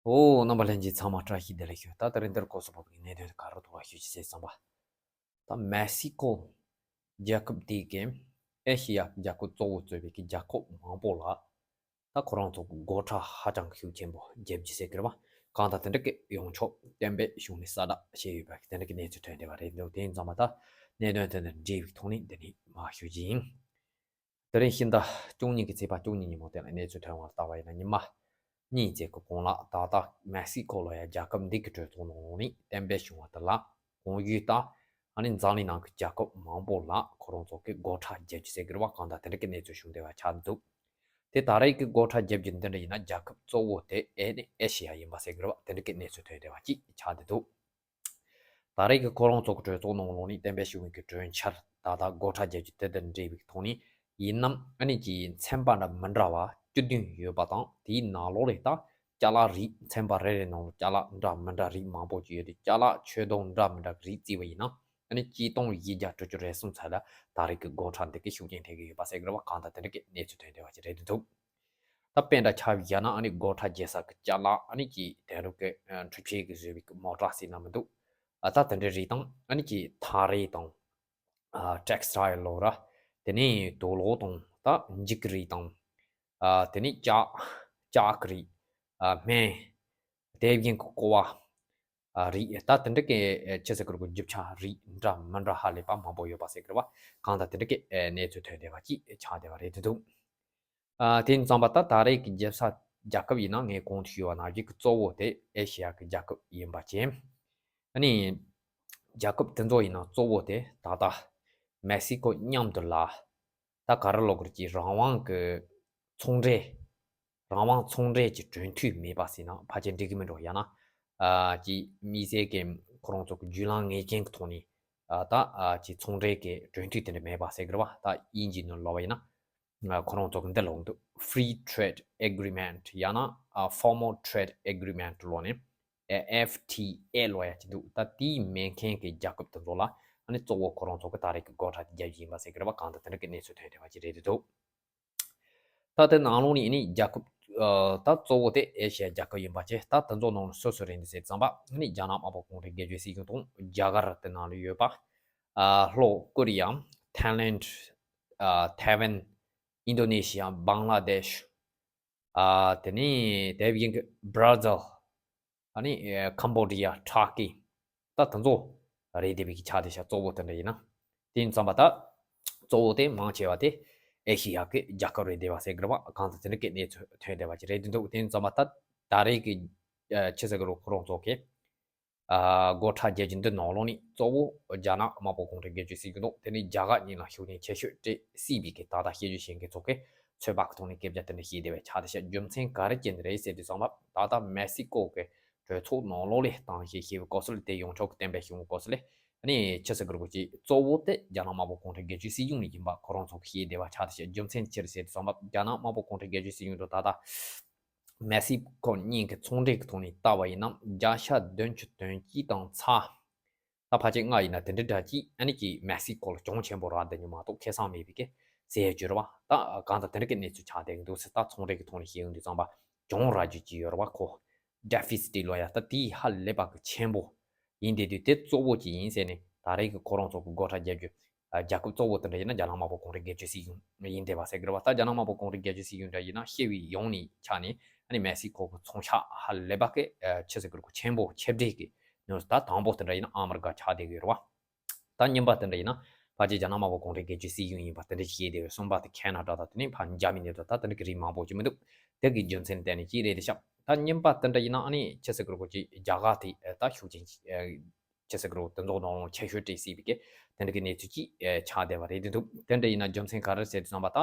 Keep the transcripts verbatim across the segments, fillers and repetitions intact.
ཨོ། རྣམ་པ་ལྷན་རྒྱས་ཚང་མ་བཀྲ་ཤིས་བདེ་ལེགས་ཞུ། ད་དེ་རིང་འདིར་གོ་སོ་བབ་ཀྱི་གནད་དོན་དེ་ག་རེ་ཐོག་ལ་ཞུ་ཅི་ཟེར་བསམ་པ། ད་མེག་སི་ཀོ་རྒྱལ་ཁབ་དེ་གའི་ཨེ་ཤི་ཡ་རྒྱལ་ཁབ་གཙོ་བོ་གཙོས་པའི་གི་རྒྱལ་ཁབ་མང་པོ་ལ་ད་ཁོ་རང་ཚོ་གི་སྒོ་ཁྲལ་ཧ་ཅང་ཤུགས་ཆེན་པོ་བརྒྱབ་ཀྱི་ཟེར་གི་རེད་བ། གང་ལྟར་དེ་འདྲ་གི་ཡོངས་ཁྱབ་གཏན་འབེབས་བྱུང་ནས་གསལ་བསྒྲགས་བྱས་ཡོད་པ་གི་དེ་འདྲ་གི་གནས་ཚུལ་ཐོན་བསྡད་པ་རེད་འདུག་དེ་ཡིན་ཙང་མ་ད་གནད་དོན་དེ་འདྲ་འབྲེལ་བའི་ཐོག་ནས་འདི་ནས་མར་ཞུ་རྒྱུ་ཡིན། དེ་རིང་ཕྱི་ཟླ་བཅུ་གཉིས་ཀྱི་ཚེས་པ་བཅུ་གཉིས་ཉིན་མོ་དེ་ལ་གནས་ཚུལ་ཐོན་པར་བལྟ་བ་ཡིན་ན། ཉི་མ་གཉིས་ཙམ་གྱི་གོང་ལ་ད་ལྟ་མེག་སི་ཀོ་ལ་ཡ་རྒྱལ་ཁབ་འདི་གི་གྲོས་ཚོགས་ནང་ནས་གཏན་འབེབས་བྱུང་བ་དེ་ལ་གོང་ཞུས་ལྟར་ཨ་ནི་འཛམ་གླིང་ནང་གི་རྒྱལ་ཁབ་མང་པོ་ལ་ཁོ་རང་ཚོ་གི་སྒོ་ཁྲལ་བརྒྱབ་རྒྱུ་ཟེར་གི་རེད་བ། གང་ལྟར་དེ་འདྲ་གི་གནས་ཚུལ་བྱུང་བསྡད་པ་ཆགས་འདུག་དེ་ད་རེས་ཀྱི་སྒོ་ཁྲལ་བརྒྱབ་རྒྱུ་འདི་འདྲ་ཡིན་ན་རྒྱལ་ཁབ་གཙོ་བོ་དེ་ཨེ་ནི་ཨེ་ཤི་ཡ་ཡིན་པ་ཟེར་གི་རེད་བ། དེ་འདྲ་གི་གནས་ཚུལ་ཐོན་བསྡད་པ་ཅིག་ཆགས་བསྡད་འདུག་ད་རེས་ཀྱི་ཁོ་རང་ཚོ་གི་གྲོས་ཚོགས་ནང་ལོགས་ནས་གཏན་འབེབས་ཞུ་མཁན་གྱི་གྲོས་འཆར་ད་ལྟ་སྒོ་ཁྲལ་བརྒྱབ་རྒྱུ་དེ་དང་འབྲེལ་བའི་ཐོག་ནས་ཡིན་ནམ། ཨ་ནི་ཀྱི་ཚན་པ་འདྲ་མི་འདྲ་བ་བཅུ་བདུན་ཡོད་པ་དང་། དེའི་ནང་ལོགས་ལས་ད་ཅ་ལག་རིགས་ཚན་པ་རེ་རེ་ནང་ལ་ཅ་ལག་འདྲ་མི་འདྲ་རིགས་མང་པོ་ཅིག་ཡོད་དེ། ཅ་ལག་ཆོས་དོན་འདྲ་མི་འདྲ་གི་རིགས་བརྩིས་པ་ཡིན་ན་ཨ་ནི་ཆིག་སྟོང་བཞི་བརྒྱ་དྲུག་ཅུ་རེ་གསུམ་ཚད་ལ་ད་རེས་ཀྱི་སྒོ་ཁྲལ་འདི་གི་ཤུགས་རྐྱེན་ཐེབས་ཀྱི་ཡོད་པ་ཟེར་གི་རེད་བ། གང་ལྟར་དེ་འདྲ་གི་གནས་ཚུལ་ཐོན་བསྡད་པ་ཅིག་རེད་འདུག་ད་དཔེ་འདྲ་ཆ་བཞག་ན་ཨ་ནི་སྒོ་ཁྲལ་བརྒྱབ་ས་གི་ཅ་ལག་ཨ་ནི་ཀྱི་དེང་རབས་ཀྱི་ཨ་འཕྲུལ་ཆས་ཀྱི་བཟོས་པའི་གི་མོ་ཊ་ཟེར་ན་མི་འདུག་ཨ་ད་དེ་འདྲའི་རིགས་དང་། ཨ་ནི་ཀྱི་ཐག་རིང་དང་། ཨ་ཊེག་སི་ཊའིལ་ལོ་ར། དེ་ནས་དུག་ལོག་དང་ད་འགྱིག་གི་རིགས་དང་། ཨ་དེ་ནས་ལྕགས་ལྕགས་ཀྱི་རིགས། ཨ་སྨན། དེ་བཞིན་གྱི་ཀོ་བ། ཨ་རིགས་ད་དེ་འདྲ་གི་ཨེ་ཆི་ཟེར་གི་རེད་གོ། རྒྱུ་ཆ་རིགས་འདྲ་མི་འདྲ་ཧ་ལས་པ་མང་པོ་ཡོད་པ་ཟེར་གི་རེད་བ། གང་ལྟར་དེ་འདྲ་གི་ཨེ་གནས་ཚུལ་ཐོན་བསྡད་པ་ཅིག་ཆགས་བསྡད་པ་རེད་འདུག་ཨ་དེ་ཡིན་ཙང་པ་ད་ད་རེས་ཀྱི་རྒྱལ་ས་རྒྱལ་ཁབ་ཡིན་ན་ངས་གོང་དུ་ཞུས་པ་ནང་བཞིན་གྱི་གཙོ་བོ་དེ་ཨེ་ཤི་ཡ་གི་རྒྱལ་ཁབ་ཡིན་པ་བྱས། ཨ་ནི་རྒྱལ་ཁབ་དེ་ཚོ་ཡིན་ན་གཙོ་བོ་དེ་ད་ལྟ་མེག་སི་ཀོ་མཉམ་དུ་ལ་ད་ག་རེ་ལབ་དགོས་རེད། ཀྱི་རང་དབང་གི་ཚོང་འབྲེལ། རང་དབང་ཚོང་འབྲེལ་གྱི་གྲོས་མཐུན་མེད་པ་ཟེར་ན་ཕལ་ཆེར་འགྲིག་གི་མི་འགྲོ། ཡང་ན་ཨ་ཀྱི་དམིགས་བསལ་གྱི་ཁོ་རང་ཚོ་གི་བརྒྱུད་ལམ་ངེས་ཅན་གྱི་ཐོག་ནས་ཨ་ད་ཨ་ཀྱི་ཚོང་འབྲེལ་གྱི་གྲོས་མཐུན་དེ་འདྲ་མེད་པ་ཟེར་གི་རེད་བ། ད་དབྱིན་ཇིའི་ནང་ལབ་པ་ཡིན་ན་ཨ་ཁོ་རང་ཚོ་གི་འདི་ལབ་འདུག Free Trade Agreement ཡང་ན་ཨ་Formal Trade Agreement ལབ་ནས་ཨེ་ཨེཕ་ཊི་ཨེ་ལབ་ཡ་ཅིག་འདུག་ད་དེའི་མེད་མཁན་གྱི་རྒྱལ་ཁབ་དེ་ཚོ་ལ་ཨ་ནི་གཙོ་བོ་ཁོ་རང་ཚོ་གི་ད་རེས་ཀྱི་སྒོ་ཁྲལ་དེ་རྒྱག་རྒྱུ་ཡིན་པ་ཟེར་གི་རེད་བ། གང་ལྟར་དེ་འདྲ་གི་གནས་ཚུལ་ཐོན་བསྡད་པ་ཅིག་རེད་འདུག་ད་དེ་ནང་ལོགས་ནས་ཨ་ནི་རྒྱལ་ཁབ་ཨ་ད་གཙོ་བོ་དེ་ཨེ་ཤི་ཡ་རྒྱལ་ཁབ་ཡིན་པ་བྱས། ད་དེ་ཚོ་ནང་ལ་སོ་སོ་རེད་འདུག་ཟེར་ཙམ་པ་ཨ་ནི་རྒྱ་ནག་དམར་པོ་གུང་ཁྲན་སྒེར་གཅོད་སྲིད་གཞུང་དང་རྒྱ་གར་དེ་ནང་ལ་ཡོད་པ། ཨ་ལྷོ་ཀོ་རི་ཡ། ཐའི་ལེནཌ། ཨ་ཐའེ་ཝན། ཨིན་ཌོ་ནེ་ཤི་ཡ། བང་ལ་དེཤ། ཨ་དེ་ནས་དེ་བཞིན་གྱི་བྷར་ཛིལ། ཨ་ནི་ཨེ་ཁམ་བྷོ་ཌི་ཡ། ཊར་ཀི། ད་དེ་ཚོ་རེད་བསྡད་པའི་གི་ཆ་དེ་ཤ་གཙོ་བོ་དེ་འདྲ་ཡིན་ན། དེ་ཡིན་ཙམ་པ་ད་གཙོ་བོ་དེ་མང་ཆེ་བ་དེ་ཨེ་ཤི་ཡ་གི་རྒྱལ་ཁབ་རེད་བསྡད་པ་ཟེར་གི་རེད་བ། གང་ལྟར་དེ་འདྲ་གི་གནས་ཚུལ་ཐོན་བསྡད་པ་ཅིག་རེད་འདུག་དེ་ཡིན་ཙམ་པ་ད་ད་རེས་ཀྱི་ཨ་ཆི་ཟེར་གི་རེད། ཁོ་རང་ཚོ་གི་ཨ་སྒོ་ཁྲལ་རྒྱག་རྒྱུ་འདི་ནང་ལོགས་ནས་གཙོ་བོ་རྒྱ་ནག་དམར་པོ་གུང་ཁྲན་སྒེར་གཅོད་སྲིད་གཞུང་དང་དེ་ནས་རྒྱ་གར་གཉིས་ལ་ཤུགས་རྐྱེན་ཆེ་ཤོས་སྤྲད་སྲིད་པའི་གི་ད་ལྟ་བཤད་རྒྱུ་བྱེད་མཁན་ཚོ་གིས་ཚོད་དཔག་གི་ཐོག་ནས་སྐད་ཆ་དེ་འདྲ་བཤད་བསྡད་པའི་ཆ་དེ་ཤ་རྒྱུ་མཚན་ག་རེ་བྱས་ནས་རེད་ཟེར་དུས་ཙམ་པ། ད་ལྟ་མེག་སི་ཀོ་གི་གྲོས་ཚོགས་ནང་ལོགས་ལས་བཏང་ཞེས་བཤད་པའི་སྐབས་སུ་ལ། དེ་ཡོངས་ཁྱབ་ཀྱི་གཏན་འབེབས་བྱུང་བའི་སྐབས་སུ་ལ་ཨ་ནི་ཆི་ཟེར་གི་རེད་གོ། ཅིག་གཙོ་བོ་དེ་རྒྱ་ནག་དམར་པོ་གུང་ཁྲན་སྒེར་གཅོད་སྲིད་གཞུང་ནས་ཡིན་པ་ཁོ་རང་ཚོ་གིས་བཤད་བསྡད་པ་ཆ་དེ་ཤ་རྒྱུ་མཚན་ཅི་རེད་ཟེར་དུས་ཙམ་པ། རྒྱ་ནག་དམར་པོ་གུང་ཁྲན་སྒེར་གཅོད་སྲིད་གཞུང་དུ་ད་ལྟ་མེག་སི་ཀོ་གཉིས་ཀྱི་ཚོང་འབྲེལ་གྱི་ཐོག་ནས་བལྟ་བ་ཡིན་ན་བརྒྱ་ཆ་བདུན་ཅུ་དོན་གཅིག་དང་ཚ། ད་ཕལ་ཆེར་ལྔ་ཡིན་ན་དེ་འདྲ་འདྲ་ཅིག་ཨ་ནི་ཀྱི་མེག་སི་ཀོ་ལ་གྱོང་ཆེན་པོ་རག་བསྡད་མྱོང་མ་གཏོགས་ཁེ་བཟང་མེད་པའི་གི་ཟེར་ཡ་རྒྱུ་རེད་བ། ད་གང་ལྟར་དེ་འདྲ་གི་གནས་ཚུལ་ཆགས་བསྡད་ཀྱི་འདུག་ཟེར། ད་ཚོང་འབྲེལ་གྱི་ཐོག་ནས་བཤད་ཡོང་དུས་ཙམ་པ་གྱོང་རག་རྒྱུ་ཅིག་ཡོད་རེད་བ། ཁོ་ཌེ་ཕི་སི་ཊི་ལབ་ཡ་ད་དེ་ཧ་ལས་པ་གི་ཆེན་པོ་ཡིན་བསྡད་དུས། དེ་གཙོ་བོ་ཅིག་ཡིན་ཟེར་ནས་ད་རེས་ཀྱི་ཁོ་རང་ཚོ་གི་སྒོ་ཁྲལ་རྒྱག་རྒྱུ། ཨ་རྒྱལ་ཁབ་གཙོ་བོ་དེ་འདྲ་ཡིན་ན་རྒྱ་ནག་དམར་པོ་གུང་ཁྲན་སྒེར་གཅོད་སྲིད་གཞུང་ཡིན་བསྡད་པ་ཟེར་གི་རེད་བ། ད་རྒྱ་ནག་དམར་པོ་གུང་ཁྲན་སྒེར་གཅོད་སྲིད་གཞུང་འདྲ་ཡིན་ན་ཤེས་པའི་ཡོངས་ནས་ཆ་ནས་ཨ་ནི་མེག་སི་ཀོ་གི་ཚོང་ཤག་ཧ་ལས་པ་གི་ཨ་ཆི་ཟེར་གི་རེད་གོ། ཆེན་པོ་ཆེ་གྲས་ཀྱི་ནང་ད་དང་པོ་དེ་འདྲ་ཡིན་ན་ཨ་མི་རི་ཀ་ཆགས་བསྡད་ཀྱི་ཡོད་རེད་བ། ད་གཉིས་པ་དེ་འདྲ་ཡིན་ན་ཕལ་ཆེར་རྒྱ་ནག་དམར་པོ་གུང་ཁྲན་སྒེར་གཅོད་སྲིད་གཞུང་ཡིན་པ་དེ་འདྲ་ཞིག་བཤད་བསྡད་ཡོད། གསུམ་པ་དེ་ཁེ་ན་ཌ་དང་དེ་ནས་ཕར་འཇར་མ་ནི་དང་ད་དེ་འདྲ་གི་རིགས་མང་པོ་ཅིག་མི་འདུག་དེ་གི་རྒྱུ་མཚན་བརྟེན་ནས་ཅིག་རེད་དེ་ཤག་ད་གཉིས་པ་དེ་འདྲ་ཡིན་ན་ཨ་ནི་ཆི་ཟེར་གི་རེད་གོ། ཅིག་རྒྱ་གར་དེ་ད་ཤུགས་རྐྱེན་ཆེ་ཆི་ཟེར་གི་རེད་གོ། དེ་ཚོ་ནང་ལོགས་ཆེ་ཤོས་སྤྲད་སྲིད་པའི་གི་དེ་འདྲ་གི་གནས་ཚུལ་ཅིག་ཨེ་ཆགས་བསྡད་པ་རེད་དེ་འདུག་དེ་འདྲ་ཡིན་ན་རྒྱུ་མཚན་ག་རེ་ཟེར་དུས་ཙམ་པ། ད་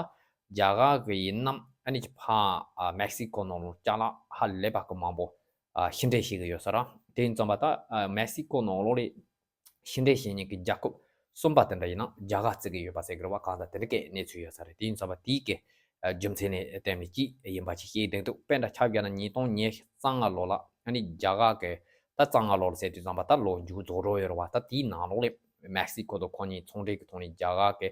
རྒྱ་གར་གི་ཡིན་ནམ་ཨ་ནི་ཅིག་ཕར་ཨ་མེག་སི་ཀོ་ནང་ལོགས་ཅ་ལག་ཧ་ལས་པ་གི་མང་པོ་ཨ་ཕྱི་འབྲེལ་བྱེད་གི་ཡོད་ས་རེད། དེ་ཡིན་ཙམ་པ་ད་ཨ་མེག་སི་ཀོ་ནང་ལོགས་ལས་ཕྱི་འབྲེལ་བྱེད་མཁན་གི་རྒྱལ་ཁབ་གསུམ་པ་དེ་འདྲ་ཡིན་ན་རྒྱ་གར་བརྩི་གི་ཡོད་པ་ཟེར་གི་རེད་བ། གང་ལྟར་དེ་འདྲ་གི་གནས་ཚུལ་ཡོད་ས་རེད། དེ་ཡིན་ཙམ་པ་དེའི་གི་ཨ་རྒྱུ་མཚན་ནས་བརྟེན་ནས་ཅིག་ཡིན་པ་ཅིག་བཤད་བསྡད་འདུག་དཔེ་འདྲ་ཆ་བཞག་ན་ཉིས་སྟོང་ཉེར་ལྔ་ལོ་ལ་ཨ་ནི་རྒྱ་གར་གི་ད་ལྔ་ལོ་ལ་ཟེར་དུས་ཙམ་པ་ད་ལོ་མཇུག་རྫོགས་འགྲོ་ཡོད་རེད་བ། ད་དེའི་ནང་ལོགས་ལས་མེག་སི་ཀོ་དང་ཁོ་གཉིས་ཚོང་འབྲེལ་གྱི་ཐོག་ནས་རྒྱ་གར་གི་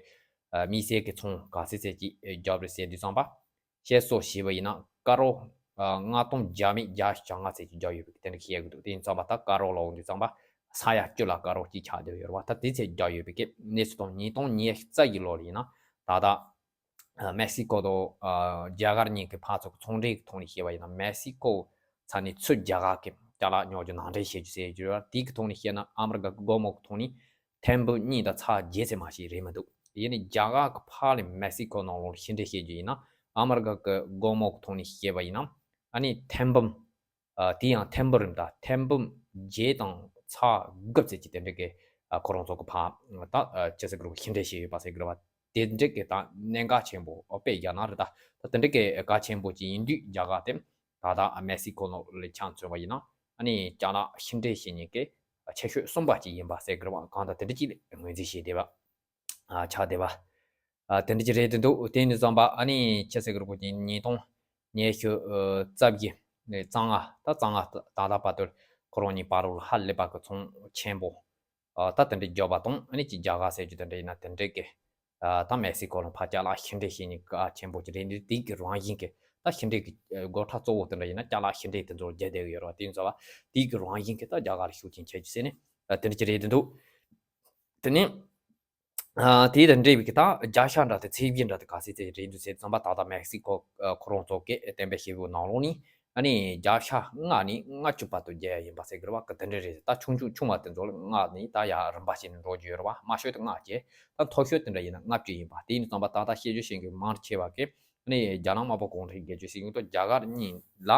ཨ་དམིགས་བསལ་གྱི་ཚོང་ག་ཚད་ཚད་ཅིག་བརྒྱབ་རེད་ཟེར་དུས་ཙམ་པ། བཤད་སྲོལ་བྱས་པ་ཡིན་ན་ཀ་རོ་ ལྔ་སྟོང་བརྒྱ་མེད་བརྒྱ་བཅོ་ལྔ་ཙམ་ཅིག་བརྒྱབ་ཡོད་པའི་དེ་འདྲ་བཤད་གི་འདུག་དེ་ཡིན་ཙང་མ་ད་དཀར་རོ་ལ་འོང་དུས་ཙང་མ་ས་ཡ་བཅུ་ལ་དཀར་རོ་གཅིག་ཆགས་བསྡད་ཡོད་རེད་བ། ད་དེ་ཚད་བརྒྱབ་ཡོད་པའི་གི་གནས་ཚུལ་དང་ཉིས་སྟོང་ཉེར་གཅིག་གི་ལོ་ལ་ཡིན་ན་ད་ལྟ་མེག་སི་ཀོ་དང་རྒྱ་གར་གཉིས་ཀྱི་ཕར་ཚུར་གྱི་ཚོང་འབྲེལ་གྱི་ཐོག་ནས་བཤད་པ་ཡིན་ན། མེག་སི་ཀོ་ཚ་ནས་ཚུར་རྒྱ་གར་གྱི་ཅ་ལག་ཉོ་རྒྱུ་ནང་འདྲེན་བྱེད་རྒྱུ་ཟེར་རྒྱུ་རེད་བ། དེའི་གི་ཐོག་ནས་བཤད་ན་ཨ་མི་རི་ཀ་གི་སྒོར་མོ་གི་ཐོག་ནས་ཐེར་འབུམ་གཉིས་དང་ཚེག་བརྒྱད་ཙམ་མ་ཞིག་རེད་མི་འདུག་ཡིན་ནའི་རྒྱ་གར་གྱི་ཕར་ལ་མེག་སི་ཀོ་ནང་ལོགས་ལ་ཕྱི་འབྲེལ་བྱེད་རྒྱུ་ཡིན་ན་ཨ་མི་རི་ཀ་གི་སྒོར་མོ་གི་ཐོག་ནས་བཤད་པ་ཡིན་ན་ཨ་ནི་ཐེར་འབུམ། ཨ་དེ་ཡང་ཐེར་འབུམ་རེད། ད་ཐེར་འབུམ་བརྒྱད་དང་ཚེག་དགུ་ཙམ་གྱི་དེ་འདྲ་གི་ཨ་ཁོ་རང་ཚོ་གི་ཕར་ད་ཨ་ཅི་ཟེར་གི་རེད། ཕྱི་འབྲེལ་བྱས་ཡོད་པ་ཟེར་གི་རེད་བ། དེ་འདྲ་གི་ད་གནད་འགག་ཆེན་པོ་ཨོ་དཔེ་རྒྱག་ན་རེད། ད་ད་དེ་འདྲ་གི་གལ་ཆེན་པོ་ཅིག་ཡིན་དུས་རྒྱ་གར་དེ་ད་ད་ཨ་མེག་སི་ཀོ་ནང་ལ་ཆ་མཚོན་པ་ཡིན་ན་ཨ་ནི་ཅ་ལག་ཕྱི་འབྲེལ་བྱེད་མཁན་གི་ཆེ་ཤོས་གསུམ་པ་ཅིག་ཡིན་པ་ཟེར་གི་རེད་བ། གང་ལྟར་དེ་འདྲ་ཅིག་ལ་ངོས་འཛིན་བྱས་བསྡད་པ། ཨ་ཆགས་བསྡད་པ། ཨ་དེ་འདྲ་ཅིག་རེད་དེ་འདུག་དེ་ནས་བཟུང་པ་ཨ་ནི་ཅི་ཟེར་གི་རེད། ཉིས་སྟོང་ཉི་ཤུ་རྩ་བཞི་ནས་རྩ་ལྔ། ད་རྩ་ལྔ་ད་ལྟ་བར་དུ་ཁོ་རང་གཉིས་བར་ལ་ཧ་ལས་པ་གི་ཚོང་ཆེན་པོ་ཨ་ད་དེ་འདྲ་བརྒྱབ་པ་དང་། ཨ་ནི་ཅིག་རྒྱ་གར་ཟེར་རྒྱུ་དེ་འདྲ་ཡིན་ན་དེ་འདྲ་གི་ཨ་ད་མེག་སི་ཀོ་ལ་ཕར་ཅ་ལག་ཕྱི་འབྲེལ་བྱེད་མཁན་གལ་ཆེན་པོ་ཅིག་རེད། འདི་དེ་གི་རང་བཞིན་གི་ད་ཕྱི་འབྲེལ་གི་ཨ་སྒོ་ཁྲལ་གཙོ་བོ་དེ་འདྲ་ཡིན་ན་ཅ་ལག་ཕྱི་འབྲེལ་དེ་ཚོ་ལ་རྒྱབ་བསྡད་ཀྱི་ཡོད་རེད་བ། དེ་ཡིན་ཙང་བ་དེ་གི་རང་བཞིན་གི་ད་རྒྱ་གར་ལ་ཤུགས་རྐྱེན་ཆེ་རྒྱུ་ཟེར་ནས་ཨ་དེ་འདྲ་ཅིག་རེད་དེ་འདུག་དེ་ནས། ཨ་དེ་དང་འབྲེལ་བའི་གི་ད་བརྒྱ་ཆ་འདྲ་དེ་ཚེག་བརྒྱད་འདྲ་དེ་ག་ཚད་ཚད་རེད་འདུག་ཟེར་ཙམ་པ། ད་ལྟ་མེག་སི་ཀོ་ཨ་ཁོ་རང་ཚོ་གི་གཏན་འབེབས་བྱས་པའི་ནང་ལོགས་ནས་ཨ་ནི་བརྒྱ་ཆ་ལྔ་ནས་ལྔ་བཅུ་བར་དུ་རྒྱག་ཡ་ཡིན་པ་ཟེར་གི་རེད་བ། གི་དེ་འདྲ་རེད། ད་ཆུང་ཆུང་ཆུང་བ་དེ་ཚོ་ལ་ལྔ་ནས་ད་ཡར་རིམ་པ་བྱས་ནས་འགྲོ་རྒྱུ་ཡོད་རེད་བ། དམའ་ཤོས་དེ་ལྔ་བྱས། ད་མཐོ་ཤོས་དེ་འདྲ་ཡིན་ན་ལྔ་བཅུ་ཡིན་པ། དེ་ཡིན་ཙམ་པ་ད་ལྟ་བཤད་རྒྱུ་བཤད་མཁན་མང་ཆེ་བ་གི་ཨ་ནི་རྒྱ་ནག་དམར་པོ་གུང་ཁྲན་སྒེར་གཅོད་སྲིད་གཞུང་དང་རྒྱ་གར་གཉིས་ལ་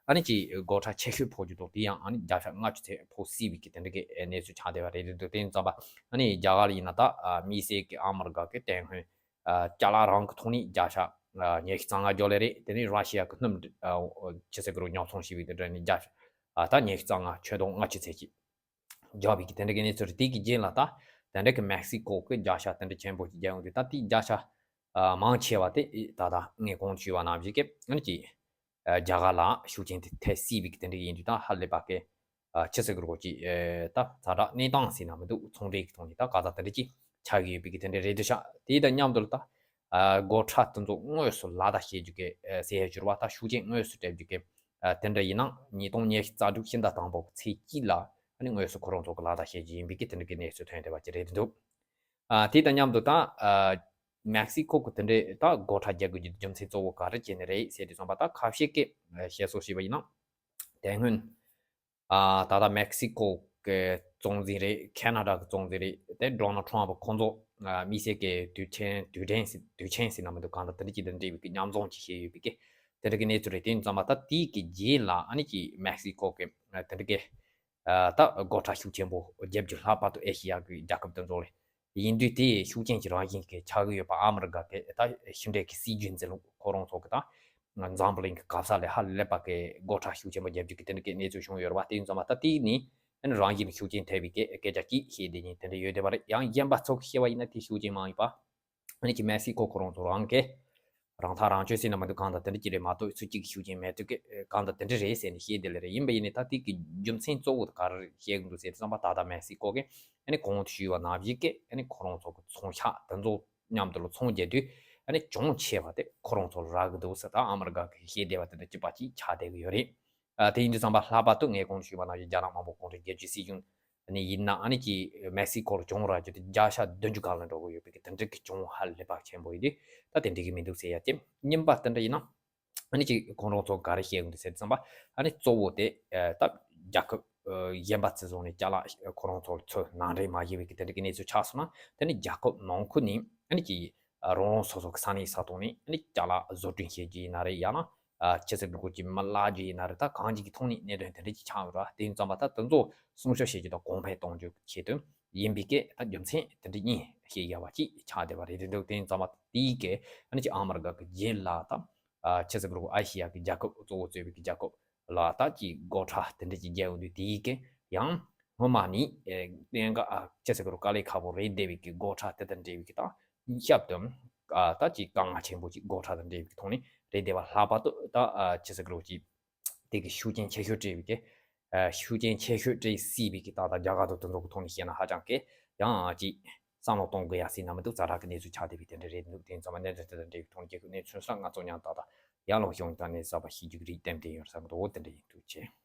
ཨ་ནི་ཅིག་སྒོ་ཁྲལ་ཆེ་ཤོས་ཕོག་རྒྱུ་དང་། དེ་ཡང་ཨ་ནི་བརྒྱ་ཆ་ལྔ་བཅུ་ཙམ་ཕོག་སྲིད་པའི་གི་དེ་འདྲ་གི་གནས་ཚུལ་ཆགས་བསྡད་པ་རེད་འདུག་དེ་ཡིན་ཙམ་པ་ཨ་ནི་རྒྱ་གར་ཡིན་ན་ད་ཨ་དམིགས་བསལ་གི་ཨ་མི་རི་ཀ་གི་དེ་སྔོན་ཨ་ཅ་ལག་རང་གི་ཐོག་ནས་བརྒྱ་ཆ་ཨ་ཉི་ཤུ་རྩ་ལྔ་བརྒྱབ་ལེ་རེད། དེ་ནས་ར་ཤི་ཡ་གི་སྣུམ་ཨ་ཆུ་ཚོད་ཀྱི་རོ་ཉོ་ཚོང་བྱས་པའི་དེ་འདྲ་ནས་བརྒྱ་ཆ་ཨ་ད་ཉི་ཤུ་རྩ་ལྔ་ཁྱོན་བསྡོམས་ལྔ་བཅུ་ཙམ་ཅིག་བརྒྱབ་པའི་གི་དེ་འདྲ་གི་གནས་ཚུལ་རེད། དེ་གི་རྗེས་ལ་ད་དེ་འདྲ་གི་མེག་སི་ཀོ་གི་བརྒྱ་ཆ་དེ་འདྲ་ཆེན་པོ་ཅིག་བརྒྱབ་ཡོང་དུས། ད་དེའི་བརྒྱ་ཆ་ཨ་མང་ཆེ་བ་དེ་ད་ལྟ་ངས་གོང་དུ་ཞུས་པ་ནང་བཞིན་གི་ཨ་ནི་ཅིག་ཨ་རྒྱ་གར་ལ་ཤུགས་རྐྱེན་དེ་ཐེབས་སྲིད་པའི་གི་དེ་འདྲ་ཡིན་དུས། ད་ཧ་ལས་པ་གི་ཨ་ཆུ་ཚོད་ཀྱི་རོ་ཅིག་ཨ་ད་ཛ་དྲག་གནས་སྟངས་ཟེར་ན་མི་འདུག་ཚོང་འབྲེལ་གྱི་ཐོག་ནས་ད་ག་ཚོད་དེ་འདྲ་ཅིག་ཆགས་ཀྱི་ཡོད་པའི་གི་དེ་འདྲ་རེད་འདུག་ཤག་དེ་དང་མཉམ་དུ་ལ་ད་ཨ་སྒོ་ཁྲལ་དེ་ཚོ་དངོས་སུ་ལག་བསྟར་བྱེད་རྒྱུ་གི་ཨ་ཟེར་ཡ་འགྱུར་བ། ད་ཤུགས་རྐྱེན་དངོས་སུ་སྤྲད་རྒྱུ་གི་ཨ་དེ་འདྲ་ཡིན་ན་ཉིས་སྟོང་ཉི་ཤུ་རྩ་དྲུག་ཕྱི་ཟླ་དང་པོ་གི་ཚེས་གཅིག་ལ་ཨ་ནི་དངོས་སུ་ཁོ་རང་ཚོ་གི་ལག་བསྟར་བྱེད་རྒྱུ་ཡིན་པའི་གི་དེ་འདྲ་གི་གནས་ཚུལ་ཐོན་བསྡད་པ་ཅིག་རེད་འདུག་ཨ་དེ་དང་མཉམ་དུ་ད་ཨ་མེག་སི་ཀོ་གི་དེ་འདྲའི་ད་སྒོ་ཁྲལ་རྒྱག་དགོས་རྒྱུ་རྒྱུ་མཚན་གཙོ་བོ་ག་རེ་བྱས་ནས་རེད་ཟེར་དུས་ཙམ་པ། ད་ཁ་ཤས་ཀྱིས་བཤད་སྲོལ་ཞིག་ཡིན་ན་དེ་སྔོན་ཨ་ད་ལྟ་མེག་སི་ཀོ་གི་གཙོ་འཛིན་རེད། ཁེ་ན་ཌ་གི་གཙོ་འཛིན་རེད། དེ་ཌོ་ནལ་ཊམ་ཕ་ཁོང་ཚོ་ཨ་དམིགས་བསལ་གྱི་དུས་ཆེན་དུས་དྲན་ཟེར་དུས་ཆེན་ཟེར་ན་མི་འདུག་གང་ལྟར་དེ་འདྲ་ཅིག་དང་འབྲེལ་བའི་གི་མཉམ་འཛོམས་ཅིག་བྱས་ཡོད་པའི་གི་དེ་འདྲ་གི་གནས་ཚུལ་རེད། དེ་ཡིན་ཙམ་པ་ད་དེའི་གི་རྗེས་ལ་ཨ་ནི་ཅིག་མེག་སི་ཀོ་གི་ཨ་དེ་འདྲ་གི་ཨ་ད་སྒོ་ཁྲལ་ཤུགས་ཆེན་པོ་བརྒྱབ་རྒྱུ། ལྷག་པར་དུ་ཨེ་ཤེ་ཡ་གི་རྒྱལ་ཁབ་དེ་ཚོ་ལ་ཡིན་དུས། དེ་ཤུགས་རྐྱེན་གྱི་རང་བཞིན་གྱི་ཆགས་ཀྱི་ཡོད་པ། ཨ་མི་རི་ཀ་གི་ད་ཕྱི་འབྲེལ་གྱི་སྲིད་ཇུས་འཛིན་ལུགས་ཁོ་རང་ཚོ་གི་ད་འཛམ་བུ་གླིང་གི་ག་ས་ལ་ཧ་ལས་པ་གི་སྒོ་ཁྲལ་ཤུགས་ཆེན་པོ་བརྒྱབ་རྒྱུ་གི་དེ་འདྲ་གི་གནས་ཚུལ་བྱུང་ཡོད་རེད་བ། དེ་ཡིན་ཙང་མ་ད་དེ་ནི་ཨ་ནི་རང་བཞིན་གྱི་ཤུགས་རྐྱེན་ཐེབས་པའི་གི་སྐད་ཆ་གཅིག་བཤད་བསྡད་མཁན་དེ་འདྲ་ཡོད་བསྡད་པ་རེད། ཡང་གཞན་པ་ཚོ་གི་བཤད་པ་ཡིན་ན་དེ་ཤུགས་རྐྱེན་མང་ཡོད་པ། ཨ་ནི་ཅིག་མེག་སི་ཀོ་ཁོ་རང་ཚོ་རང་གི་རང་ཐག་རང་གཅོད་ཟེར་ན་མི་འདུག་གང་ལྟར་དེ་འདྲ་ཅིག་རེད་མ་གཏོགས་སུ་གཅིག་གི་ཤུགས་རྐྱེན་མེད་དུས་ཀི་གང་ལྟར་དེ་འདྲ་རེད་ཟེར་ནས་བཤད་བསྡད་ལེ་རེད། ཡིན་པ་ཡིན་ནའི་ད་དེ་གི་རྒྱུ་མཚན་གཙོ་བོ་དེ་ག་རེ་བཤད་གི་འདུག་ཟེར་བསམ་པ། ད་ལྟ་མེག་སི་ཀོ་གི་ཨ་ནི་གོང་དུ་ཞུས་པ་ནང་བཞིན་གི་ཨ་ནི་ཁོ་རང་ཚོ་གི་ཚོང་ཤག་དེ་ཚོ་མཉམ་དུ་ལ་ཚོང་རྒྱག་དུས་ཨ་ནི་གྱོང་ཆེ་བ་དེ་ཁོ་རང་ཚོ་ལ་རག་གི་འདུག་ཟེར། ད་ཨ་མི་རི་ཀ་གི་བཤད་བསྡད་པ་དེ་འདྲ་གཅིག་པ་གཅིག་ཆགས་བསྡད་གི་ཡོད་རེད། ཨ་དེ་ཡིན་དུས་ཙམ་པ་ལྷག་པར་དུ་ངས་གོང་དུ་ཞུས་པ་ནང་བཞིན་རྒྱ་ནག་དམར་པོ་གུང་ཁྲན་སྒེར་གཅོད་སྲིད་གཞུང་ནས་ཡིན་ན་ཨ་ནི་ཀྱི་མེག་སི་ཀོ་ལ་གྱོང་རག་རྒྱུ་དེ་བརྒྱ་ཆ་བདུན་ཅུ་སྒང་ལ་འགྲོ་གི་ཡོད་པའི་གི་དེ་འདྲ་གི་གྱོང་ཧ་ལས་པ་ཆེན་པོ་ཡིན་དུས། ད་དེ་འགྲིག་གི་མི་འདུག་ཟེར་ཡ་དེ་གཉིས་པ་དེ་འདྲ་ཡིན་ན་ཨ་ནི་ཀྱི་ཁོང་རང་ཚོ་ག་རེ་བཤད་གི་འདུག་ཟེར་དུས་ཙམ་པ། ཨ་ནི་གཙོ་བོ་དེ་ད་རྒྱལ་ཁབ་གཞན་པ་ཚོ་བཟུང་ནས་ཅ་ལག་ཁོ་རང་ཚོ་ལ་ཚུར་ནང་འདྲེན་མ་བྱས་པའི་གི་དེ་འདྲ་གི་གནས་ཚུལ་ཆགས་སོང་ན། དེ་ནི་རྒྱལ་ཁབ་ནང་ཁུལ་ནས་ཨ་ནི་ཀྱི་རང་རང་སོ་སོ་གི་ས་གནས་ས་ཐོག་ནས་ཨ་ནི་ཅ་ལག་བཟོ་སྐྲུན་བྱེད་རྒྱུ་ཡིན་ན་རེད། ཡང་ན་ཨ་ཕྱི་ཚེ་སྒུག་གི་མི་ལག་རྒྱུ་ཡིན་ན་རེད། ད་གང་ཅིག་གི་ཐོག་ནས་གནད་དོན་དེ་འདྲ་ཅིག་ཆགས་ཡོད་ར། དེ་ཡིན་ཙང་མ་ད་དེ་ཚོ་སྲུང་སྐྱོབ་བྱེད་རྒྱུ་དང་གོང་འཕེལ་གཏོང་རྒྱུ་ཆེད་དུ་ཡིན་པའི་གི་ད་རྒྱུ་མཚན་དེ་འདྲ་གཉིས་བཤད་ཡ་བ་ཅིག་ཆགས་བསྡད་པ་རེད། དེ་འདུག་དེ་ཡིན་ཙང་མ་དེའི་གི་ཨ་ནི་ཅིག་ཨ་མི་རི་ཀ་གི་རྗེས་ལ་ད་ཨ་ཕྱི་ཚེ་སྒུག་ཨེ་ཤེ་ཡ་གི་རྒྱལ་ཁབ་གཙོ་བོ་གཙོས་པའི་གི་རྒྱལ་ཁབ་ལ་ད་ཅིག་སྒོ་ཁྲལ་དེ་འདྲ་ཅིག་བརྒྱབ་ཡོང་དུས། དེའི་གི་ཡང་སྔོན་མ་ནས་ཨེ་གནད་འགག་ཨ་ཅི་ཟེར་གི་རུ་དཀའ་ལས་ཁག་པོ་རེད་བསྡད་པའི་གི་སྒོ་ཁྲལ་དེ་དང་འབྲེལ་བའི་གི་ད་ཞབས་ཏུ་ཨ་ད་ཅིག་དཀའ་ངལ་ཆེན་པོ་ཅིག་སྒོ་ཁྲལ་དང་འབྲེལ་བའི་གི་ཐོག་ནས་རེད་བསྡད་པ། ལྷག་པར་དུ་ད་ཨ་ཅི་ཟེར་གི་རུ་ཅིག་དེ་གི་ཤུགས་རྐྱེན་ཆེ་ཤོས་སྤྲད་པའི་གི་ཨ་ཤུགས་རྐྱེན་ཆེ་ཤོས་སྤྲད་སྲིད་པའི་གི་ད་ད་རྒྱ་གར་དང་དེ་ཚོ་གི་ཐོག་ནས་བཤད་ན་ཧ་ཅང་གི་ཡང་ཅིག་བསམ་བློ་གཏོང་དགོས་ཡ་ཟེར་ན་མི་འདུག་ཛ་དྲག་གི་གནས་ཚུལ་ཆགས་བསྡད་པའི་དེ་འདྲ་རེད་འདུག་དེ་ཡིན་ཙང་མ་གནད་དོན་དེ་དང་འབྲེལ་བའི་ཐོག་ནས་རྒྱལ་ཁབ་གནས་ཚུལ་སོགས་ང་ཚོ་ཡང་ད་ད་ ཡང་ལོག་བྱུང་ད་ནས་གསར་པ་ཤེས་རྒྱུ་རིགས་ཏན་ཏན་ཡོད་བསམ་འདུག་དེ་འདྲ་ཡིན་ཐུགས་རྗེ་ཆེ།